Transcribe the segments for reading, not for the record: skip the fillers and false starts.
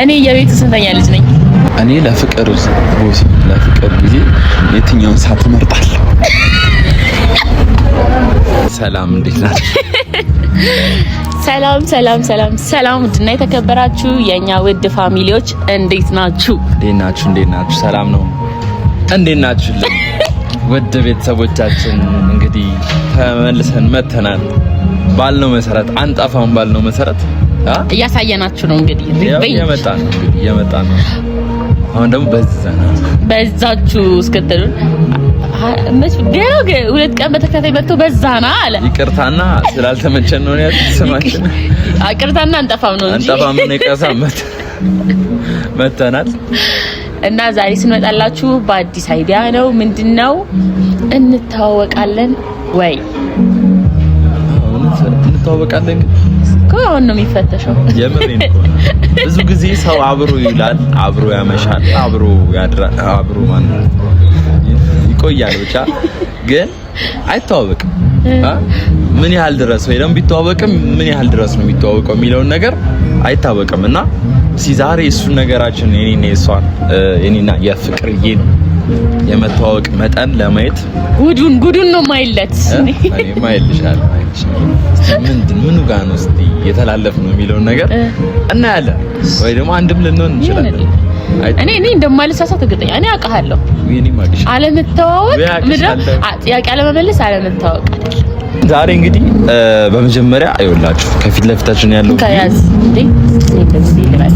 እኔ የቤቱ ስንተኛ ልጅ ነኝ? እኔ ለፍቅር ቦታ፣ ለፍቅር ጊዜ የትኛውን ሰዓት እመርጣለሁ? ሰላም፣ እንዴት ናችሁ? ሰላም ሰላም ሰላም ሰላም፣ ውድና የተከበራችሁ የእኛ ውድ family ዎች፣ እንዴት ናችሁ? እንዴት ናችሁ? እንዴት ናችሁ? ሰላም ነው? እንዴት ናችሁ? ውድ ቤተሰቦቻችን፣ እንግዲህ ተመልሰን መተናል። ባልነው መሰረት አንጠፋም፣ ባልነው መሰረት እያሳየናችሁ ነው እንግዲህ። ያው እየመጣ ነው፣ እንግዲህ እየመጣ ነው። አሁን ደግሞ በዛ ነው። በዛችሁ እስክትሉን መች ገና 2 ቀን በተከታታይ መጥቶ በዛና አለ። ይቅርታና ስላልተመቸን ነው ያልኩት። ስማችን ይቅርታና አንጠፋም ነው እንጂ። አንጠፋም ነው። ይቅርታ፣ መተናል። እና ዛሬ ስንመጣላችሁ በአዲስ idea ነው። ምንድነው? እንተዋወቃለን ወይ? እውነት እንተዋወቃለን ግን? እኮ አሁን ነው የሚፈተሸው። የምሬን እኮ ነው። ብዙ ጊዜ ሰው አብሮ ይውላል፣ አብሮ ያመሻል፣ አብሮ ያድራል፣ አብሮ ማን ይቆያል። ብቻ ግን አይተዋወቅም። አ ምን ያህል ድረስ ወይ ደግሞ ቢተዋወቅም ምን ያህል ድረስ ነው የሚተዋወቀው የሚለውን ነገር አይታወቅም። እና እስኪ ዛሬ እሱን ነገራችን የኔና የሷን፣ የኔና የፍቅርዬን የመተዋወቅ መጠን ለማየት። ጉዱን ጉዱን ነው ማይለት። እኔማ አይልሻለሁ አይልሻለሁ። እስኪ ምንድን ምኑ ጋር ነው እስኪ የተላለፍ ነው የሚለውን ነገር እናያለን፣ ወይ ደግሞ አንድም ልንሆን እንችላለን። እኔ እንደማልሳሳት እርግጠኛ፣ እኔ አውቃለሁ። እኔም አውቅሻለሁ። አለመተዋወቅ ወይ አውቅሻለሁ። ጥያቄ አለመመለስ አለመተዋወቅ አይደለም። ዛሬ እንግዲህ በመጀመሪያ አይውላችሁ ከፊት ለፊታችን ያለው ከያዝ እንዴ፣ እኔ እንደዚህ ልበል።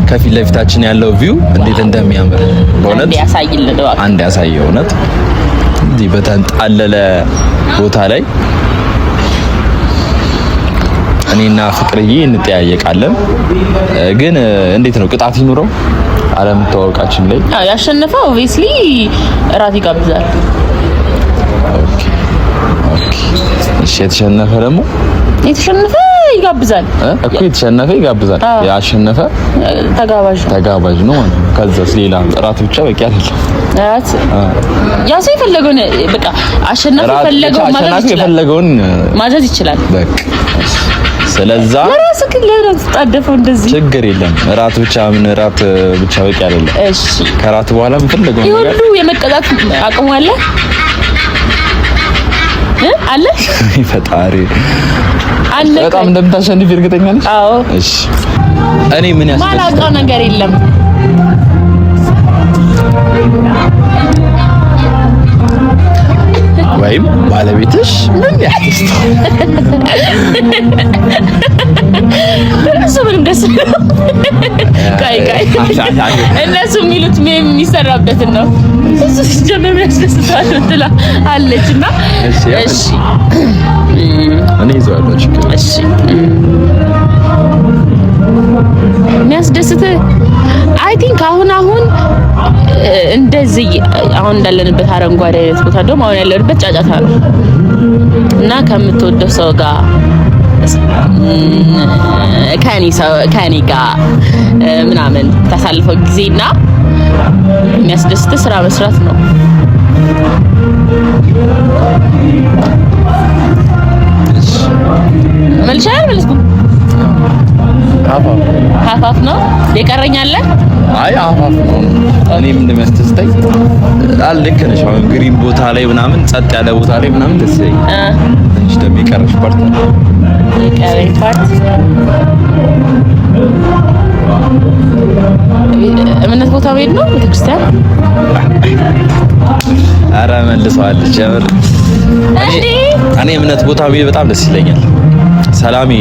ከፊት ለፊታችን ያለው view እንዴት እንደሚያምር በእውነት። አንዴ ያሳይልን እባክህ። አንድ ያሳየው እውነት እንዲህ በተንጣለለ ቦታ ላይ እኔና ፍቅርዬ እንጠያየቃለን። ግን እንዴት ነው፣ ቅጣት ይኑረው አለመተዋወቃችን ላይ? አዎ፣ ያሸነፈው obviously እራት ይጋብዛል። Okay፣ እሺ። የተሸነፈ ደግሞ? የተሸነፈ ይጋብዛል። እኮ የተሸነፈ ይጋብዛል። አዎ። ያሸነፈ ተጋባዥ ነው። ተጋባዥ ነው ማለት ነው። ከዛስ ሌላ እራት ብቻ በቂ አይደለም። እራት ያ ሰው የፈለገውን፣ በቃ አሸናፊ እራት ብቻ የፈለገውን ማዘዝ አሸናፊ ይችላል። የፈለገውን ማዘዝ ይችላል። በቃ ስለዛ ለራስህ ግን ለምን ትጣደፈው እንደዚህ? ችግር የለም። እራት ብቻ ምን፣ እራት ብቻ በቂ አይደለም። እሺ። ከራት በኋላ የምፈልገውን ይህ ነገር ሁሉ የመቀጣት አቅሙ አለ እ አለ? ፈጣሪ። አለ። በጣም እንደምታሸንፍ እርግጠኛ ነሽ? አዎ። እሺ፣ እኔ ምን ማላውቀው ያስደስተኛል? ነገር የለም። ወይም ባለቤትሽ ምን ያስደስተዋል? እሱ ምንም ደስ፣ ቆይ ቆይ፣ እነሱ የሚሉት meme የሚሰራበትን ነው። እሱ ሲጀምር ምን ያስደስተዋል ትላ አለች እና እሺ። እሺ። እኔ ይዘዋለሁ፣ ችግር የለም። እሺ፣ የሚያስደስትህ I think አሁን አሁን እንደዚህ አሁን እንዳለንበት አረንጓዴ አይነት ቦታ፣ ደግሞ አሁን ያለንበት ጫጫታ ነው እና ከምትወደው ሰው ጋር፣ ከኔ ሰው ከኔ ጋር ምናምን ታሳልፈው ጊዜና የሚያስደስት ስራ መስራት ነው። እሺ። መልሻ አልመለስኩም። አፋፍ። ሀፋፍ ነው የቀረኝ አለ። አይ፣ አፋፍ ነው። እኔም እንደሚያስደስተኝ ልክ ነሽ። አሁን green ቦታ ላይ ምናምን፣ ጸጥ ያለ ቦታ ላይ ምናምን ደስ ይለኛል። ትንሽ ደግሞ የቀረሽ part አለ። የቀረኝ part እምነት ቦታ መሄድ ነው፣ ቤተክርስቲያን። ኧረ መልሰዋለች የምር። እንዴ! እኔ እምነት ቦታ ብሄድ በጣም ደስ ይለኛል። ሰላሜ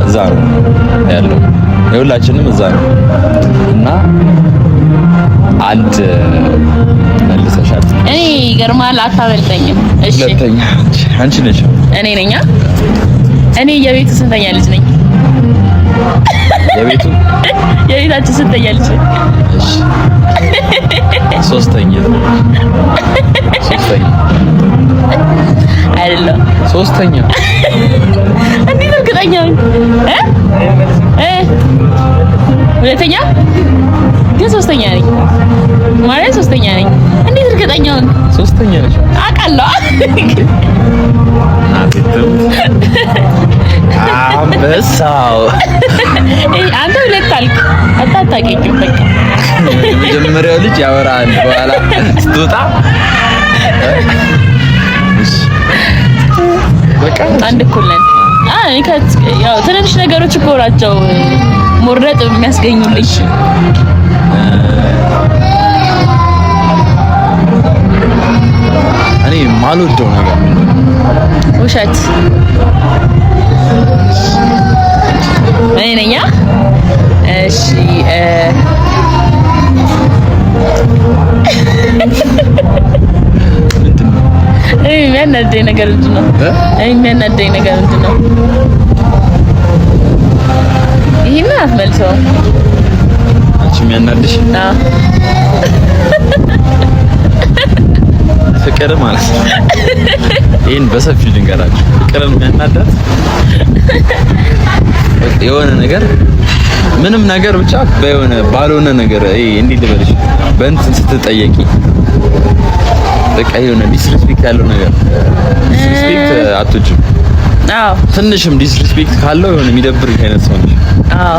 እዛ ነው ያለው፣ የሁላችንም እዛ ነው እና አንድ መልሰሻል። እኔ ይገርማል፣ አታመልጠኝም። እሺ። ሁለተኛ አንቺ ነሽ። እኔ ነኛ። እኔ የቤቱ ስንተኛ ልጅ ነኝ? የቤቱ? የቤታችን ስንተኛ ልጅ ነኝ? እሺ፣ ሶስተኛ፣ ሶስተኛ። አይደለም። ሶስተኛ። እንዴት እርግጠኛ ነኝ? እ እ ሁለተኛ ግን ሶስተኛ ነኝ ማለት፣ ሶስተኛ ነኝ። እንዴት እርግጠኛ ነኝ? ሶስተኛ ነሽ። አውቃለሁ። እናቴ ትሙት። አንበሳው። አንተ ሁለት አልክ። አታውቂኝም። በቃ የመጀመሪያው ልጅ ያወራል፣ በኋላ ስትወጣ በቃ አንድ እኩል ነን። ያው ትንንሽ ነገሮች እኮ ናቸው more ነጥብ የሚያስገኙልኝ። እኔ የማልወደው ነገር ውሸት። እኔ ነኝ። እሺ እኔ የሚያናደኝ ነገር ምንድን ነው? እኔ የሚያናደኝ ነገር ምንድን ነው? ይሄን አትመልሰውም። አንቺ የሚያናድሽ? አዎ ፍቅር ማለት ነው። ይሄን በሰፊው ልንገራችሁ። ፍቅርን የሚያናዳት የሆነ ነገር ምንም ነገር ብቻ በሆነ ባልሆነ ነገር ይሄ እንዴት ልበልሽ፣ በእንትን ስትጠየቂ በቃ የሆነ disrespect ያለው ነገር disrespect አትወጂም። አዎ ትንሽም disrespect ካለው የሆነ የሚደብርሽ አይነት ሰው ነሽ። አዎ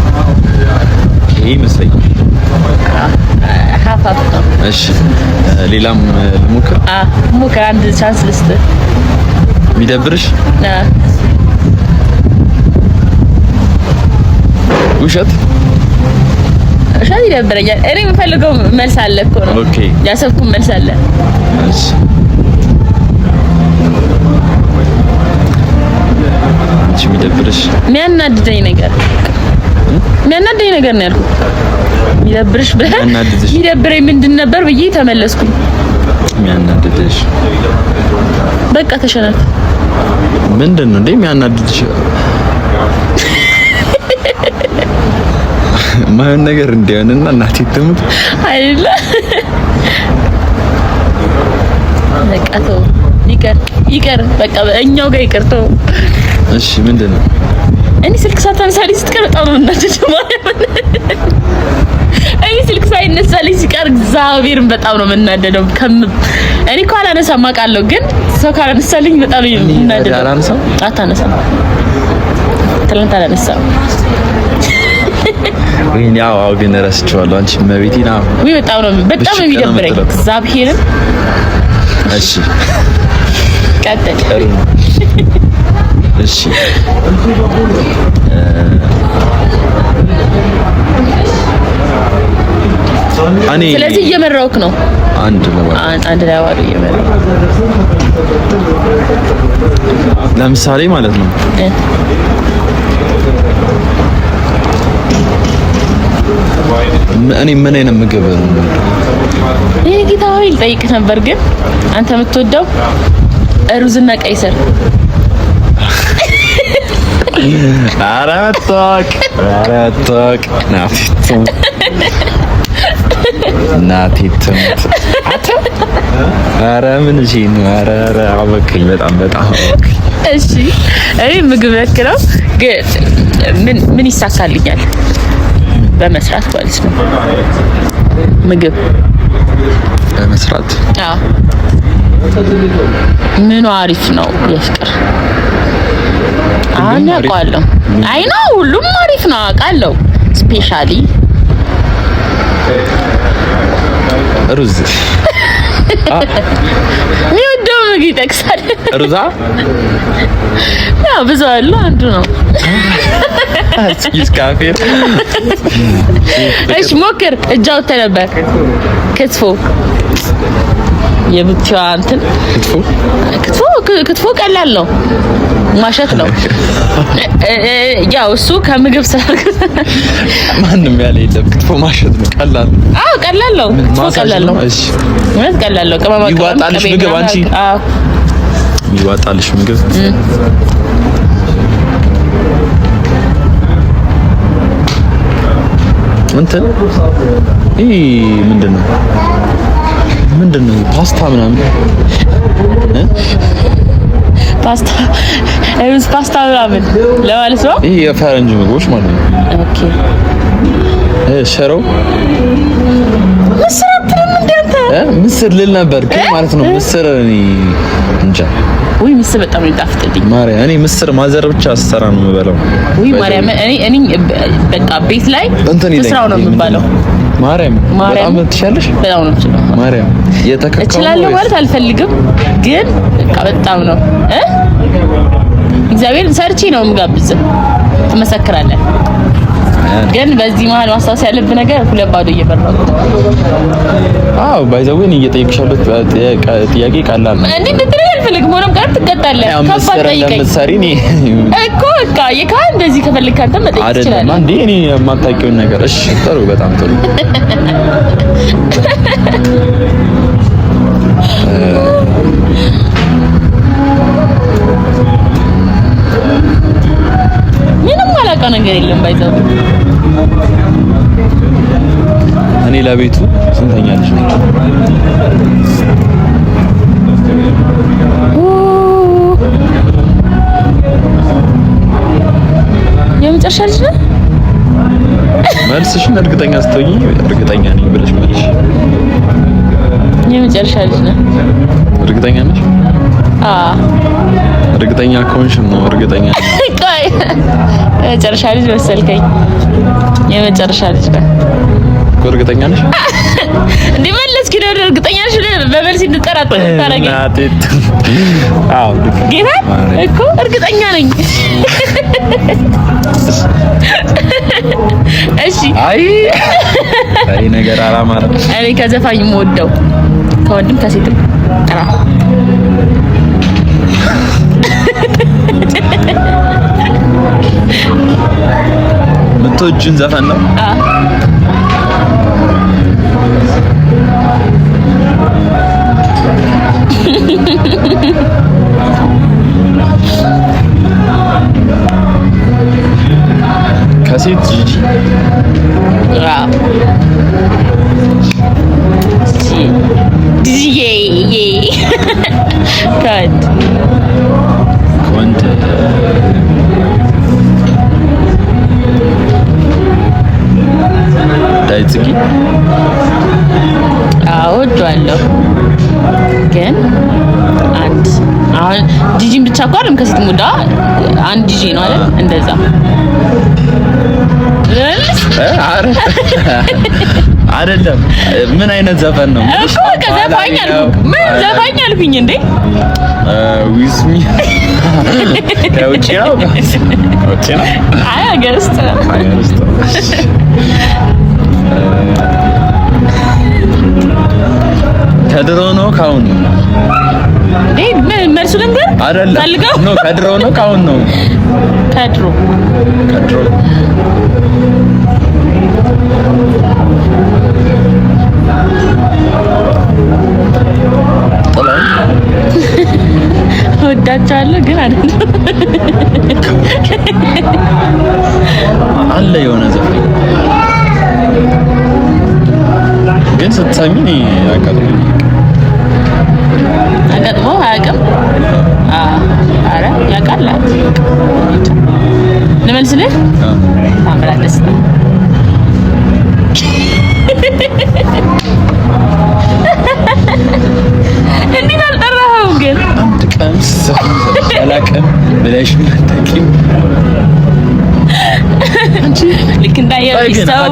ይሄ ይመስለኛል። ሀፍ ሀፍ ነው። እሺ ሌላም ልሞክር። አዎ ሞክር፣ አንድ chance ልስጥህ። የሚደብርሽ ውሸት ውሸት ይደብረኛል። እኔ የምፈልገው መልስ አለ እኮ ነው። okay ያሰብኩት መልስ አለ። እሺ አንቺ የሚደብርሽ የሚያናድደኝ ነገር የሚያናድደኝ ነገር ነው ያልኩት። የሚደብርሽ ብለህ የሚያናድድሽ የሚደብረኝ ምንድን ነበር ብዬ ተመለስኩኝ። የሚያናድድሽ በቃ ተሸነፍ። ምንድን ነው እንዴ የሚያናድድሽ? ማይሆን ነገር እንዲሆንና እናቴ ትሙት አይደለ? በቃ ተው፣ ይቅር ይቅር፣ በቃ እኛው ጋር ይቅር፣ ተው። እሺ ምንድን ነው? እኔ ስልክ ሳታነሳልኝ ስትቀር በጣም ነው የምናደደው። እኔ ስልክ ሳይነሳልኝ ሲቀር እግዚአብሔርን በጣም ነው የምናደደው። እኔ እኮ አላነሳም አውቃለሁ፣ ግን ሰው ካላነሳልኝ በጣም ነው የምናደደው። አላነሳም? አታነሳም። ትላንት አላነሳም። ወይኔ አዎ፣ አዎ፣ ግን ረስቼዋለሁ። አንቺ መቤቴን አዎ፣ ውይ በጣም ነው በጣም ነው የሚደብረኝ እግዚአብሔርን። እሺ ቀጥል። እሺ እኔ ስለዚህ እየመራሁህ ነው። አንድ ለባዶ አንድ ለባዶ እየመራሁ ለምሳሌ ማለት ነው እኔ ምን አይነት ምግብ ነው የምወደው? ይሄ ጌታ ሆይ ልጠይቅህ ነበር፣ ግን አንተ የምትወደው ሩዝና ቀይ ስር። ኧረ መታወቅ፣ ኧረ መታወቅ፣ እናቴ ትሙት፣ እናቴ ትሙት። ኧረ ምን እሺ ነው? ኧረ ኧረ አወቅኝ፣ በጣም በጣም አወቅኝ። እሺ እኔ ምግብ ነክ ነው፣ ግን ምን ምን ይሳካልኛል በመስራት ማለት ነው። ምግብ በመስራት አዎ። ምኑ አሪፍ ነው የፍቅር? አሁን አውቀዋለሁ። አይ ነው ሁሉም አሪፍ ነው አውቃለሁ። specially ሩዝ የሚወደው ምግብ ይጠቅሳል። ሩዛ ያው ብዙ አሉ፣ አንዱ ነው። እስካፌር። እሺ ሞክር። እጅ አውጥተህ ነበር። ክትፎ የቡቲዋ እንትን ክትፎ ክትፎ ክትፎ ቀላል ነው፣ ማሸት ነው። ያው እሱ ከምግብ ስራ ማንም ያለ የለም። ክትፎ ማሸት ነው፣ ቀላል ነው። አዎ ቀላል ነው። ክትፎ ቀላል ነው። እሺ እውነት ቀላል ነው። ቅመማ ቅመም ይዋጣልሽ ምግብ አንቺ? አዎ ይዋጣልሽ ምግብ እንትን ይሄ ምንድን ነው? ምንድን ነው? ፓስታ ምናምን ፓስታ ሩዝ ፓስታ ምናምን ለማለት ነው። ይሄ የፈረንጅ ምግቦች ማለት ነው። okay ሽሮ ምስር አትልም እንደ አንተ? ምስር ልል ነበር ግን ማለት ነው ምስር እኔ እንጃ። ውይ ምስር በጣም ነው የሚጣፍጥልኝ። ማርያም እኔ ምስር mother ብቻ ስትሰራ ነው የምበላው። ውይ ማርያም እኔ በቃ ቤት ላይ ስራው ነው የምባለው። ማርያም በጣም ትችያለሽ? በጣም ነው የምችለው። ማርያም የተከካው እችላለሁ ማለት አልፈልግም፣ ግን በቃ በጣም ነው እግዚአብሔር ሰርቼ ነው የምጋብዝህ። ትመሰክራለህ። ግን በዚህ መሀል ማስታወስ ያለብህ ነገር 2-0 እየመራሁ ነው። አዎ by the way እኔ እየጠየቅሽ ያለሁት ጥያቄ ቀላል ነው። እንዴ እንድትለኝ አልፈልግም። ሆኖም ቀር ትቀጣለህ። ከባድ ጠይቀኝ እኔ እኮ በቃ የካ እንደዚህ ከፈልክ አንተ መጠየቅ ትችላለህ። አይደለም እንዴ እኔ የማታውቂውን ነገር። እሺ ጥሩ፣ በጣም ጥሩ። ምንም አላውቀው ነገር የለም። by the way እኔ ለቤቱ ስንተኛ ልጅ ነኝ? የመጨረሻ ልጅ ነህ? መልስሽን እርግጠኛ ስትሆኚ እርግጠኛ ነኝ ብለሽ መልሽ። የመጨረሻ ልጅ ነህ? እርግጠኛ ነሽ? አዎ። እርግጠኛ ከሆንሽ ነው እርግጠኛ ነኝ። ቆይ የመጨረሻ ልጅ መሰልከኝ። የመጨረሻ ልጅ ነህ እኮ እርግጠኛ ነሽ? እንዴ መለስክ ነው። እርግጠኛ ነሽ በመልስ እንድጠራጠር ታረገኝ። አዎ ጌታ እኮ እርግጠኛ ነኝ። እሺ አይ አይ ነገር አላማረም። እኔ ከዘፋኝ የምወደው ከወንድም ከሴትም ጥራ። የምትወጂውን ዘፈን ነው? አዎ ከሴት ጂጂ። ከወንድ ከወንድ ዳዊት ጽጌ። አዎ እወደዋለሁ፣ ግን አንድ አሁን ጂጂን ብቻ እኮ አይደለም ከሴት ሙዳ አንድ ጂጂ ነው አይደል? እንደዛ አይደለም። ምን አይነት ዘፈን ነው እኮ? በቃ ዘፋኝ አልኩህ። ምን ዘፋኝ አልኩኝ እንዴ? ዊዝሚ ከውጭ ነው? ከውጭ ነው? አይ ሀገር ውስጥ ነው። ሀገር ውስጥ ነው። ከድሮ ነው ካሁን ነው? እንዴ ምን መልሱ ልንገር? አይደለም ፈልገው no ከድሮ ነው ካሁን ነው? ከድሮ። ከድሮ። እወዳቸዋለሁ ግን አይደለም። አለ የሆነ ዘፈን ግን ስትሰሚ እኔ አጋጥሞኝ አጋጥሞ አያውቅም። ኧረ ያውቃል። ልመልስልህ? ታምራት ደስታ። እንዴት አልጠራኸውም ግን? አንድ ቀን ዘፈን አላውቅም ብለሽ አታውቂም። ልክ እንዳየር ሰው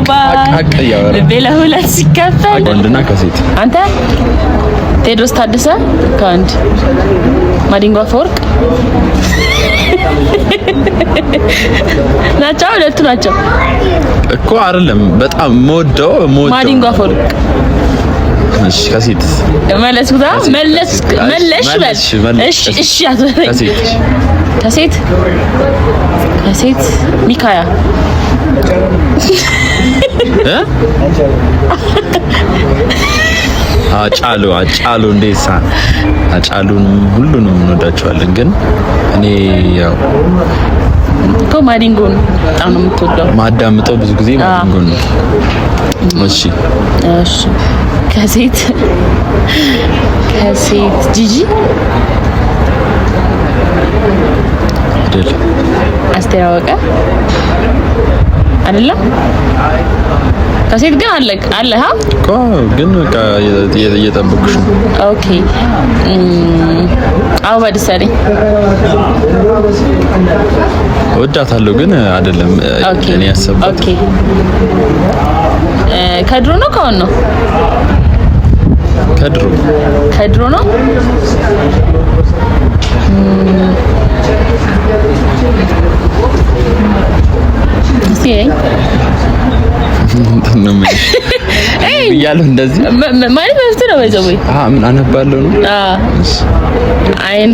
ልቤ ለሁለት ሲከፈል ወንድና ከሴት አንተ ቴዎድሮስ ታደሰ ከወንድ፣ ማዲንጎ አፈወርቅ ናቸው። ሁለቱ ናቸው እኮ አይደለም። በጣም የምወደው የምወደው ማዲንጎ አፈወርቅ። እሺ ከሴት መለስኩታ መለስ መለሽ በል። እሺ እሺ አትበለኝ። ከሴት ከሴት ሚካያ እ አጫሉ አጫሉ እንዴሳ አጫሉን ሁሉንም እንወዳቸዋለን። ግን እኔ ያው እኮ ማዲንጎን በጣም ነው የምትወደው። ማዳምጠው ብዙ ጊዜ ማዲንጎን ነው። እሺ እሺ ከሴት ከሴት ጂጂ አይደል? አስቴር አወቀ። አይደለም። ከሴት ግን አለ አለ ሀ እኮ ግን በቃ እየጠበቅኩሽ ነው። Okay፣ አበባ ደሳለኝ። እወዳታለሁ ግን አይደለም እኔ ያሰብኩት። Okay፣ ከድሮ ነው ከአሁን ነው? ከድሮ። ከድሮ ነው። እስኪ እንትን ነው የምልሽ እያለሁ እንደዚህ ማለት መብት ነው። by the way ምን አነባለሁ ነው። አይን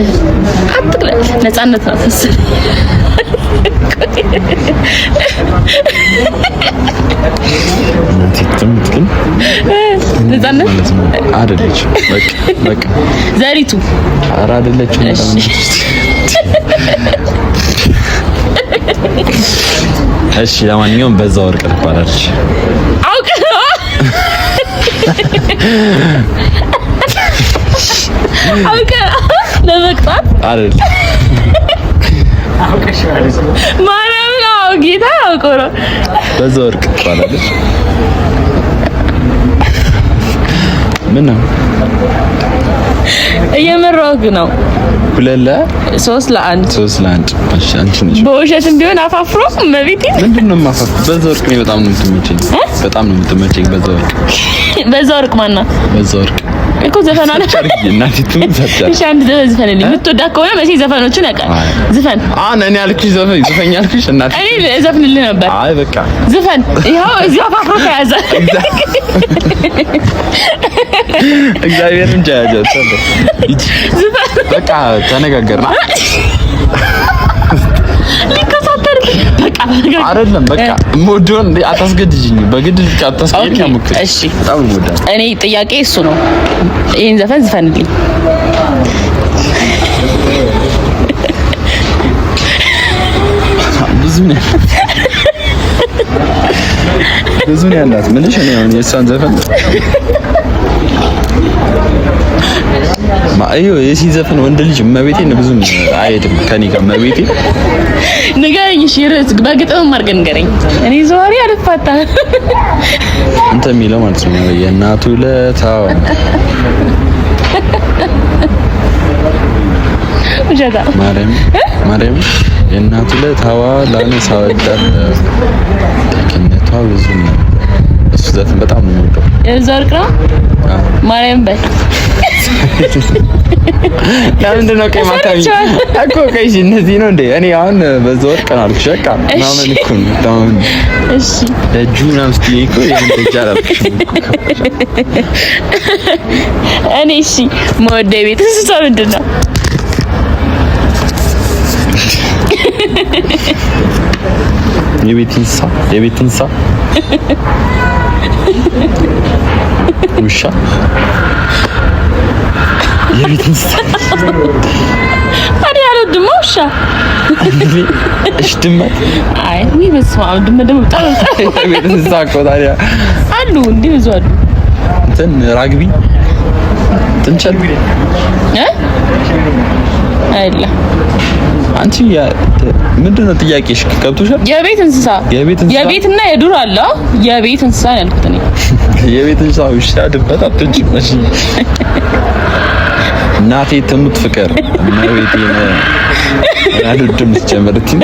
አትቅለ ነፃነት ነው መሰለኝ። እናቴ ትሙት ግን ነፃነት ማለት ነው አይደለችም። በቃ በቃ ዘሪቱ። ኧረ አይደለችም። እሺ ለማንኛውም በዛ ወርቅ ትባላለች። አውቀህ ነው አውቀህ ለመቅጣት አይደል? ማርያምን፣ አዎ ጌታ አውቀው ነው። በዛ ወርቅ ትባላለች። ምን ነው? እየመራሁህ ነው። 2 ለ 3 ለ1። 3 ለ1። እሺ አንቺ ነሽ። በውሸትም ቢሆን አፋፍሮ መቤቴ። ምንድን ነው የማፋፍረው? በዛ ወርቅ ነው በጣም ነው የምትመቸኝ። በጣም ነው የምትመቸኝ በዛ ወርቅ። በዛ ወርቅ ማናት? በዛ ወርቅ እኮ ዘፈኗ ነው። እናቴ ትሙት። እሺ አንድ ዘፈን ዝፈንልኝ። የምትወዳት ከሆነ መቼ ዘፈኖችን ያውቃል። ዝፈን። እኔ አልኩሽ ዘፈን ዝፈኝ አልኩሽ እናቴ። እኔ እዘፍንልህ ነበር። አይ በቃ ዝፈን። ይኸው እዚሁ አፋፍሮ ተያዘ። እግዚአብሔርን ጃጃ ዝፈን። በቃ ተነጋገርና ሊከሳተር በቃ አይደለም በቃ የምወደውን እንዴ አታስገድጂኝ። በግድ አታስገድጂኝ። አሞክር። እሺ በጣም ነው የምወዳት። እኔ ጥያቄ እሱ ነው። ይሄን ዘፈን ዝፈንልኝ። ብዙ ነው ብዙ ነው ያላት። ምንሽ እኔ አሁን የእሷን ዘፈን ማአዩ የሲ ዘፈን ወንድ ልጅ እመቤቴን ብዙ አይሄድም ከኔ ጋር እመቤቴ። ንገረኝ። እሺ ርዕስ በግጥም አድርገህ ንገረኝ። እኔ ዛሬ አልፋታ እንትን የሚለው ማለት ነው የእናቱ ለታው ውሸታ ማርያም ማርያም የእናቱ ለታዋ ላነሳ ወዳት ደግነቷ ብዙ ነው። እሱ ዘፈን በጣም ነው የምወደው። የዛ ወርቅ ነው። ማርያም በል። ለምንድን ነው ቀይ ማታዊ እኮ ቀይ እነዚህ ነው እንዴ? እኔ አሁን በዛ ወርቅ ነው አልኩሽ። በቃ ማመን እኮ ነው ታማን። እሺ ደጁ ምናምን ስትይኝ እኮ የምን ደጅ አላልኩሽም እኮ። እኔ እሺ መወደው የቤት እንስሳ ምንድን ነው? የቤት እንስሳ የቤት እንስሳ ውሻ የቤት እንስሳ። ታዲያ አልወድም ውሻ። እሺ ድመት። አይ ውይ በስመ አብ ድመት ደግሞ በጣም የቤት እንስሳ እኮ ታዲያ አሉ እንዲህ ብዙ አሉ። እንትን ራግቢ ጥንቸል እ አይደለም። አንቺ ምንድን ነው ጥያቄሽ? ገብቶሻል? የቤት እንስሳ የቤት እንስሳ የቤትና የዱር አለ። የቤት እንስሳ ነው ያልኩት እኔ። የቤት እንስሳ ውሻ፣ ድመት አትወጂም? እሺ እናቴ ትሙት ፍቅር እመቤቴን አልወድም ሲጀመር እትይ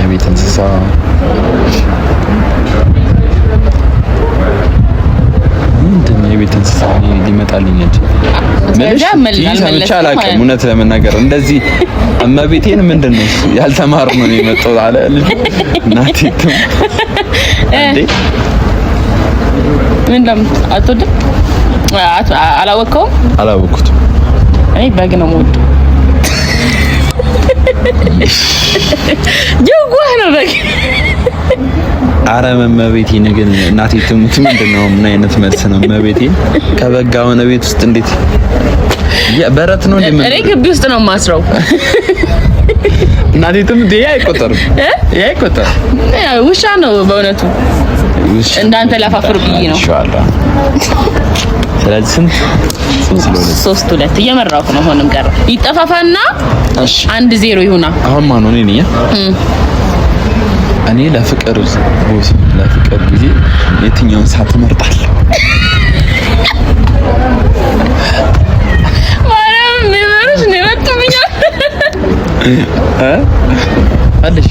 የቤት እንስሳ ምንድን ነው? የቤት እንስሳ ሊመጣልኝ ሰምቼ አላውቅም። እውነት ለመናገር እንደዚህ እመቤቴን ምንድን ነው ያልተማርነው ነው የመጣው አለ ልጁ። እናቴ እንዴ ምን አትወድም? አላወቅከውም? አላወቅኩትም። እኔ በግ ነው የምወደው። የዋህ ነው በግ። አረ እመቤቴን ግን እናቴ ትሙት ምንድን ነው? ምን አይነት መልስ ነው? እመቤቴን ከበግ ጋር ሆነ ቤት ውስጥ እንዴት በረት ነው? እኔ ግቢ ውስጥ ነው የማስረው። እናቴ ትሙት ይሄ አይቆጠርም፣ ይሄ አይቆጠርም። ውሻ ነው በእውነቱ። እንዳንተ ላፋፍር ብዬ ነው። ስለዚህ ስንት? 3-2 እየመራሁ ነው። ሆንም ቀረ ይጠፋፋና 1-0 ይሁና። አሁን ማን ነው? እኔ ነኝ። እኔ ለፍቅር ቦታ ለፍቅር ጊዜ የትኛውን ሰዓት እመርጣለሁ? ማርያም memory ሽ ነው የመጡብኛል። አለሽ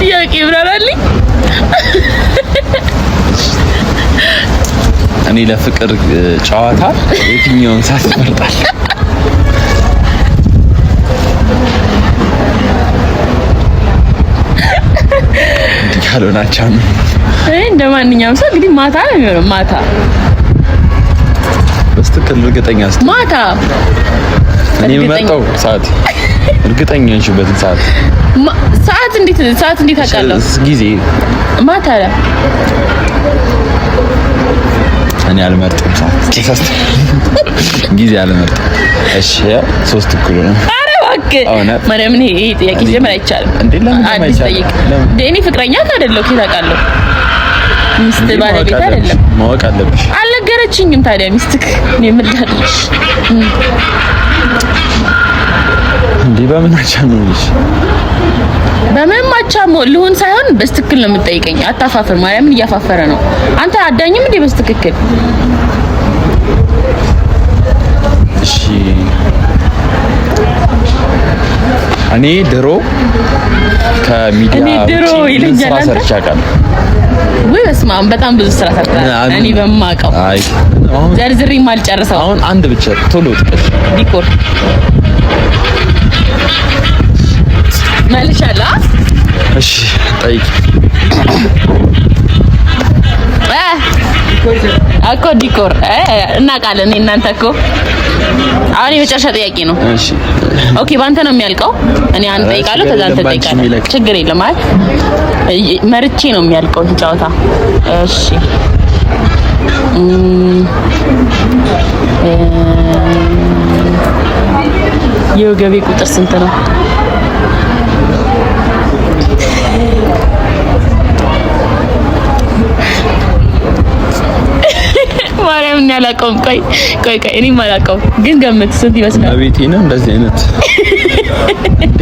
ጥያቄ ይብራራልኝ። እኔ ለፍቅር ጨዋታ የትኛውን ሰዓት እመርጣለሁ? እንዲህ ካልሆነ አቻ ነው። እኔ እንደማንኛውም ሰው እንግዲህ ማታ ነው የሚሆነው። ማታ በስትክክል እርግጠኛ ስትሆን ማታ እኔ የምመርጠው ሰዓት እርግጠኛ የሆንሽበትን ሰዓት ሰዓት እንዴት ሰዓት እንዴት አውቃለሁ? ጊዜ ማታ እኔ አልመርጥም ሰዓት ጊዜ አልመርጥም። እሺ 3 እኩል ነው። ኧረ እባክህ ማርያምን፣ ይሄ ጥያቄ ሲጀመር አይቻልም። እንዴ ለምን አዲስ ጠይቅ። እንዴ እኔ ፍቅረኛ አይደለሁ ከየት አውቃለሁ? ሚስት ባለቤት አይደለም። ማወቅ አለብሽ። አልነገረችኝም። ታዲያ ሚስትክ እኔ ምን ላድርግ እንዴ? በምን አቻ ነው? በምንም አቻ ልሁን ሳይሆን በስትክክል ነው የምትጠይቀኝ። አታፋፍር። ማርያምን እያፋፈረ ነው። አንተ አዳኝም እንዴ በስትክክል? እሺ እኔ ድሮ ከሚዲያ እኔ ድሮ ይለኛል ስራ ሰርቼ አውቃለሁ። ወይ በስመ አብ በጣም ብዙ ስራ ሰርተሃል። እኔ በማውቀው አይ አሁን ዘርዝሬ የማልጨርሰው አሁን አንድ ብቻ ቶሎ ጥቀሽ። decor መልሻለሁ። እሺ ጠይቂ እኮ decor እናውቃለን። እናንተ እኮ አሁን የመጨረሻ ጥያቄ ነው። እሺ okay፣ ባንተ ነው የሚያልቀው። እኔ አንተ ጠይቃለሁ፣ ከዛ አንተ ጠይቃለህ። ችግር የለም። አይ መርቼ ነው የሚያልቀው ይሄ ጨዋታ። እሺ የወገቤ ቁጥር ስንት ነው? ማርያምን አላውቀውም። ቆይ ቆይ ቆይ እኔም አላውቀውም፣ ግን ገምት ስንት ይመስላል? አቤቴ ነው እንደዚህ አይነት እንዴ?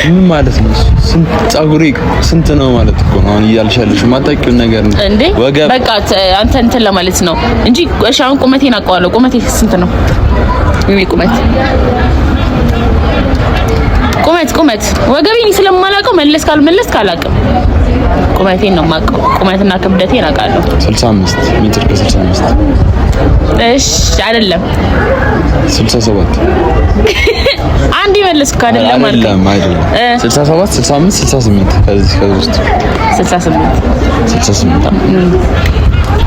ምን ማለት ነው? ስንት ፀጉሬ ስንት ነው ማለት እኮ ነው። አሁን እያልሽ ያለሽው የማታውቂውን ነገር ነው እንዴ? በቃ አንተ እንትን ለማለት ነው እንጂ። እሺ አሁን ቁመቴን አውቀዋለሁ። ቁመቴ ስንት ነው? እኔ ቁመት ቁመት ቁመት ወገቤን ስለማላውቀው መለስ ካልመለስ አላውቅም። ቁመቴን ነው የማውቀው። ቁመትና ክብደቴን አውቃለሁ። 65 ሜትር ከ65። እሺ አይደለም 67። አንድ የመለስኩ አይደለም አይደለም አይደለም 67 65 68 ከዚህ ከውስጥ 68 68።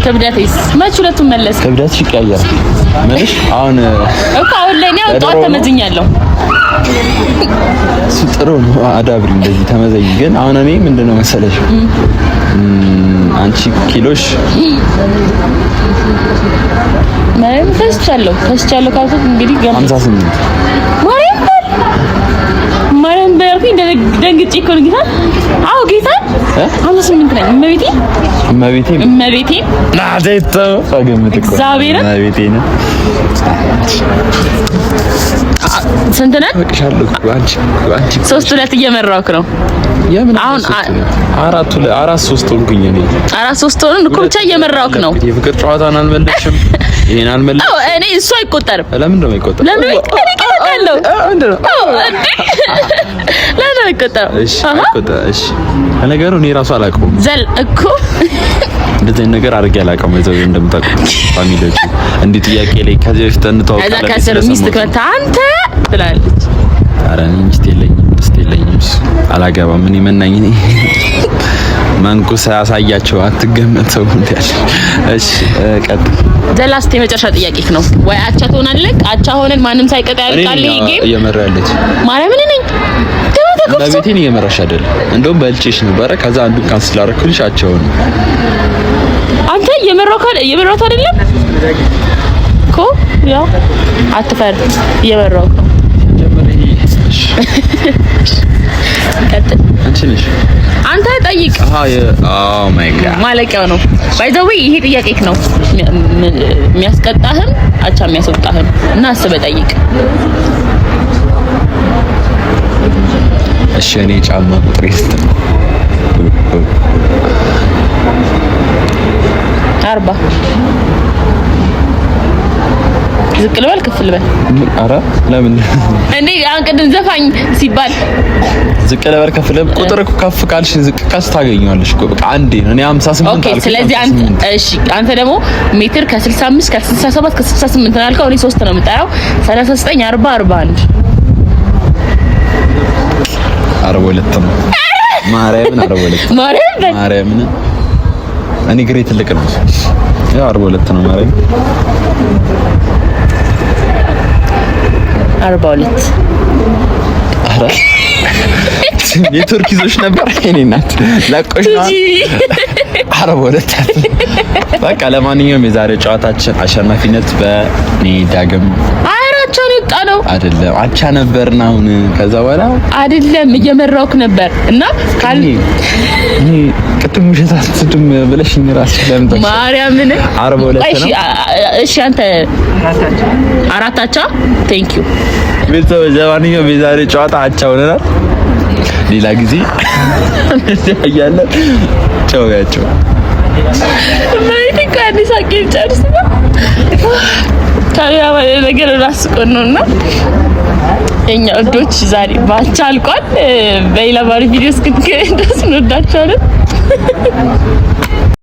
ክብደቴስ መች ሁለቱን መለስ። ክብደትሽ ይቀያየራል። መልሽ አሁን እኮ አሁን ላይ እኔ አሁን ጠዋት ተመዝኛለሁ። እሱ ጥሩ ነው። አዳብሪ እንደዚህ ተመዘኝ። ግን አሁን እኔ ምንድነው መሰለሽ አንቺ ኪሎሽ ማርያም ፈስቻለሁ ፈስቻለሁ ካልኩት እንግዲህ ገና 58 ማርያም በል ማርያም በል አልኩኝ። ደንግጬ እኮ ነው ጌታ። አዎ ጌታ 58 ነኝ። እመቤቴ እመቤቴ እመቤቴ ናዴቶ ፈገምት እኮ እግዚአብሔርን እመቤቴ ነው። ስንት ነን? እቅሻለሁ እኮ አንቺ አንቺ 3-2 እየመራሁህ ነው። የምን አሁን 4-3 ሆንኩኝ እኔ። 4-3 ሆነን እኮ ብቻ እየመራሁህ ነው። የፍቅር ጨዋታን አልመለስሽም፣ ይሄን አልመለስሽም። አዎ እኔ እሱ አይቆጠርም። ለምን ነው የማይቆጠር? ለምን እኔ እቀጣለሁ? ምንድን ነው? እንዴ ለምን ነው የማይቆጠረው? እሺ አይቆጠር። እሺ ለነገሩ እኔ ራሱ አላውቀውም ዘል እኮ እንደዚህ አይነት ነገር አድርጌ አላውቀውም። ይዘው እንደምታውቁት family ዎች እንዲህ ጥያቄ ላይ ከዚህ በፊት እዛ እንተዋወቃለን። ከስር ሚስት መታ አንተ ትላለች። ኧረ እኔ ሚስት የለኝም፣ ሚስት የለኝም፣ አላገባም። እኔ መናኝ ነኝ። መንኩስ አሳያቸው አትገመት ሰው እንዴ ያለ። እሺ ቀጥል። the last የመጨረሻ ጥያቄ ነው ወይ አቻ ትሆናለህ? አቻ ሆነን ማንም ሳይቀጣ ያልቃል ይሄ game። እየመራ ያለች ማርያምን ነኝ እመቤቴን እየመራሽ አይደለም። እንደውም በልጬሽ ነበረ። ከዛ አንዱን cancel አደረኩልሽ። አቻ ሆነ። አንተ እየመራሁ አይደለም። እኮ ያው አትፈር፣ እየበራሁ ነው። ቀጥል። አንቺ ነሽ። አንተ ጠይቅ። አሃ oh my God። ማለቂያው ነው። By the way ይሄ ጥያቄክ ነው የሚያስቀጣህም አቻ የሚያስወጣህም እና አስበህ ጠይቅ። እሺ እኔ ጫማ ቁጥሬ ስንት ነው? 40። ዝቅ ልበል ከፍ ልበል? ኧረ ለምን እንዴ አሁን ቅድም ዘፋኝ ሲባል ዝቅ ልበል ከፍ ልበል? ቁጥር እኮ ከፍ ካልሽ ዝቅ ካልሽ ታገኘዋለሽ እኮ በቃ አንዴ ነው። እኔ 58 Okay። አልኩሽ። ስለዚህ አንተ 58። እሺ፣ አንተ ደግሞ ሜትር ከ65 ከ67 ከ68 ነው ያልከው። እኔ ሶስት ነው የምጠራው። 39፣ 40፣ 41። 42 ነው። ማርያምን 42። ማርያም በል። ማርያምን እኔ ግሬ ትልቅ ነው። ያው 42 ነው። ማርያም። 42። ኧረ ኔትወርክ ይዞሽ ነበር የእኔ እናት ለቆሽ ነው። 42። በቃ ለማንኛውም የዛሬ ጨዋታችን አሸናፊነት በእኔ ዳግም። አራቻ ነው የወጣ ነው። አይደለም፣ አቻ ነበርን። አሁን ከዛ በኋላ አይደለም፣ እየመራውክ ነበር እና ካል እኔ ቅድም ውሸት አትስድም ብለሽኝ እራስሽ ለምን ጠቅሽ? ማርያምን። 42 እሺ ነው። እሺ አንተ አራት አቻ፣ thank you። ቤተሰብ ለማንኛውም የዛሬ ጨዋታ አቻ ሆነናል። ሌላ ጊዜ እንለያያለን። ቻው ያቸው። ማለት ከአዲስ አቄ ጨርስ ነው። ካሜራ ማለት ነገር ራስ ቆን ነው እና የኛ እብዶች ዛሬ ባቻ አልቋል። በሌላ ባሪ ቪዲዮ እስክንገናኝ ድረስ እንወዳችኋለን።